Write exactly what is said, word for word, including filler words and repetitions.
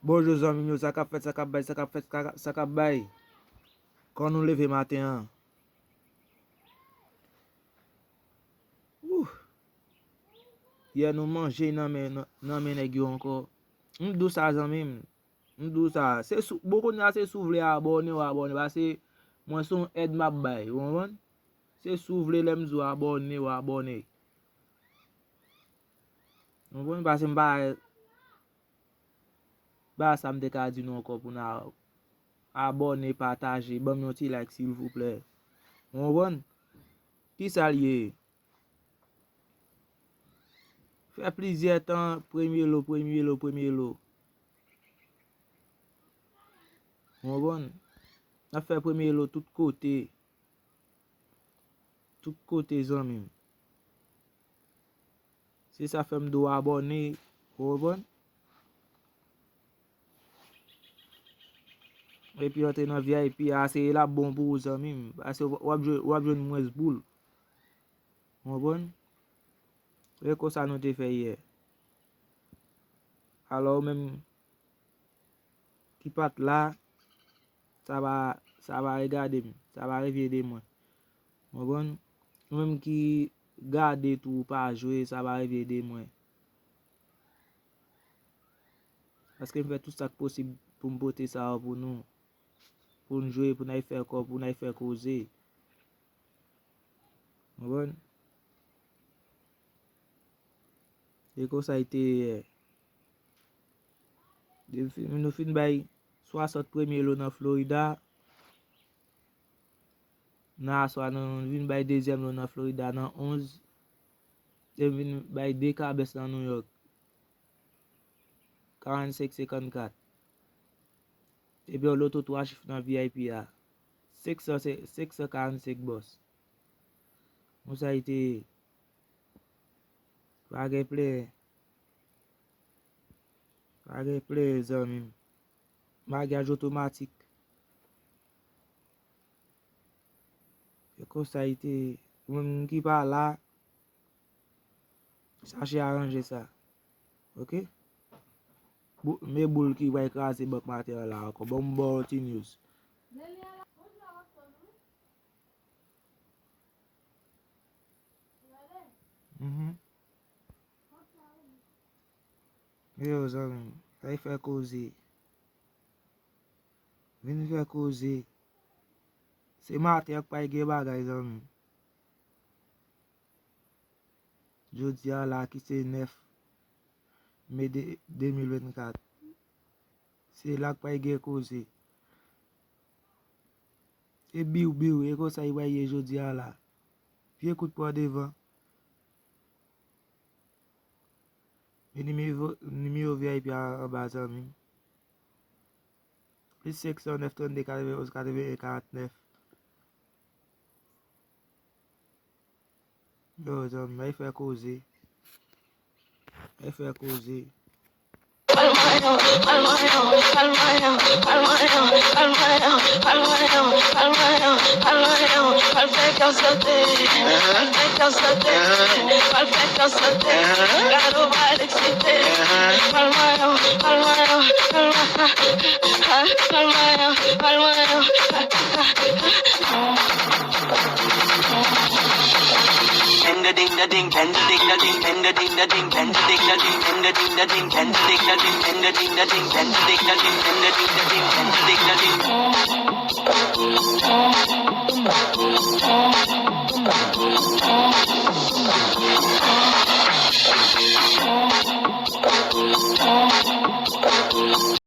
Bonjou zanmi m yo, sa k ap fèt, sa k ap bay, sa k ap fèt, sa k ap, sa k ap bay. Kò nou leve maten an. Ouh. Yè nou manje nan men, nan, nan men nèg yo ankò. M di w sa zanmi m. M di w sa. Se sou, bon kounye a se si w vle abòne, w abòne. Paske mwen se yon èd m ap bay, ou konprann? Se si w vle lè m di w abòne, w abòne. Ou konprann? Paske m pa, pa sa m te ka di nou ankò pou n a, abòne, pataje, ban m yon ti like silvouplè. Ou konprann? Kisa l ye? Fè plizyè tan, premye lo, premye lo, premye lo. Ou konprann? N ap fè premye lo tout kote. Tout kote, zanmi m. Se sa fè m di w abòne, ou konprann? Epi antre nan V I P a, se l ap bon pou ou, zanmi m. Paske w ap jwenn, w ap jwenn mwens boul. Ou konprann? E konsa nou te fè yè. Alò, ou menm ki pa t la, sa pa, sa pa regade m, sa pa rive ede mwen. Ou konprann? Ou menm ki gade tou, ou pa jwe, sa pa rive ede mwen. Paske m fè tout sa k posib pou m pote sa yo pou nou. Pou n jwe, pou n al fè kò, pou n al fè koze. Ou konprann? E konsa l te ye. Depi fin, nou fin bay swasant premye lo nan Florida. Nan aswè a, nou vin bay dezyèm lo nan Florida nan onz. Epi vin bay de kabès nan New York. Karannsenk senkannkat. Epi yon loto twa chif nan V I P a. Senk san, senk san karannsenk bòs. Konsa l te ye. Pa gen plenyen. Pa gen plenyen, zanmi m. Maryaj otomatik. E konsa l te ye. Ou menm ki pa la, chache aranje sa. Oke? Bou-, men boul ki pral kraze bank maten an la ankò. Ban m ba w yon ti news. Mhm. Yo, zanmi m, al fè koze. Vin fè koze. Se maten an k pral gen bagay, zanmi m. Jodi a la ki se nèf me de, de mil vennkat. Se la k pral gen koze. Se biw biw, e konsa li pral ye jodi a la. Vye kout pran devan. E nimewo, nimewo V I P a anba, zanmi m. Plis senk san nèf, trannde, katreven onz, katreven en, karannèf. Yo, zanmi, al fè koze. Al fè koze.